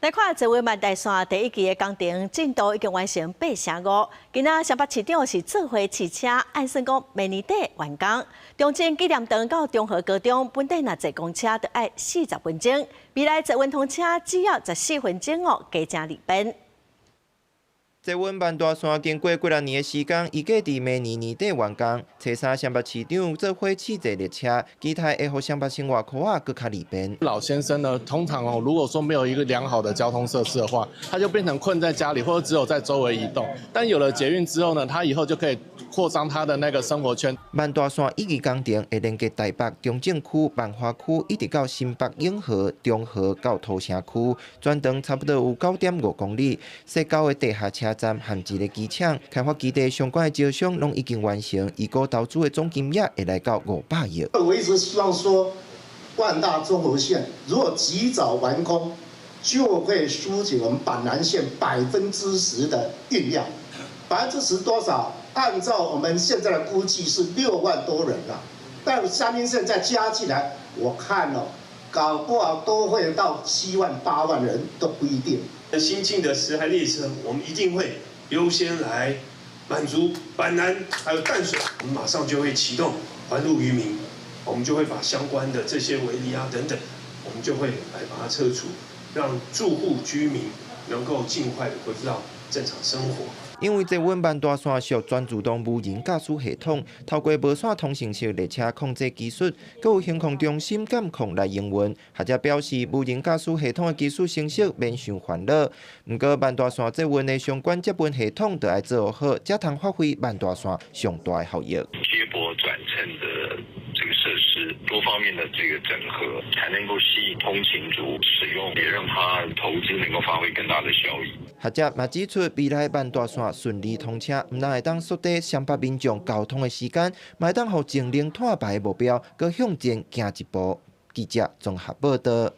來看捷運萬大線第一期的工程進度已經完成八成五，今仔雙北市長是做伙視車，按算講明年底完工。中正紀念堂到中和高中本底若坐公車著愛40分鐘，未來捷運通車只要14分鐘哦，加誠利便。捷運萬大線經過幾若年的時間，預計佇明年年底完工。初三雙北市長做伙試坐列車，期待會予雙北生活箍仔閣較利便。老先生呢，通常哦，如果說沒有一個良好的交通設施的話，他就變成困在家裡，或者只有在周圍移動。但有了捷運之後呢，他以後就可以擴張他的那個生活圈。萬大線一期工程會連結台北中正區、萬華區，一直到新北永和、中和到土城區，全長差不多有9.5公里。設九个地下車站和一个機場，開發基地相關的招商攏已經完成，預估投資的總金額會來到500億。我一直希望說，萬大綜合線如果及早完工，就會疏解我們板南線10%的運量。10%多少？按照我們現在的估計是6萬多人啦。但三鶯線再加進來，我看哦，搞不好都會到7萬8萬人都不一定。新進的10台列車，我們一定會優先來滿足板南還有淡水，我們馬上就會啟動還路於民，我們就會把相關的這些圍籬啊等等，我們就會來把它撤除，讓住戶居民能夠盡快的恢復到正常生活。因為捷運萬大線屬全自動無人駕駛系統，透過無線通訊式列車控制技術，閣有行控中心監控來營運。學者表示，無人駕駛系統的技術成熟，免傷煩惱。毋過萬大線捷運的相關接運系統，著愛做好，才通發揮萬大線上大的效益。接駁轉乘的這個設施，多方面的這個整合，才能夠吸引通勤族使用，也讓他投資能夠發揮更大的效益。學者嘛指出，未來萬大線順利通車，毋但會當縮短雙北民眾交通的時間，嘛會當予淨零碳排的目標閣向前行一步。記者綜合報道。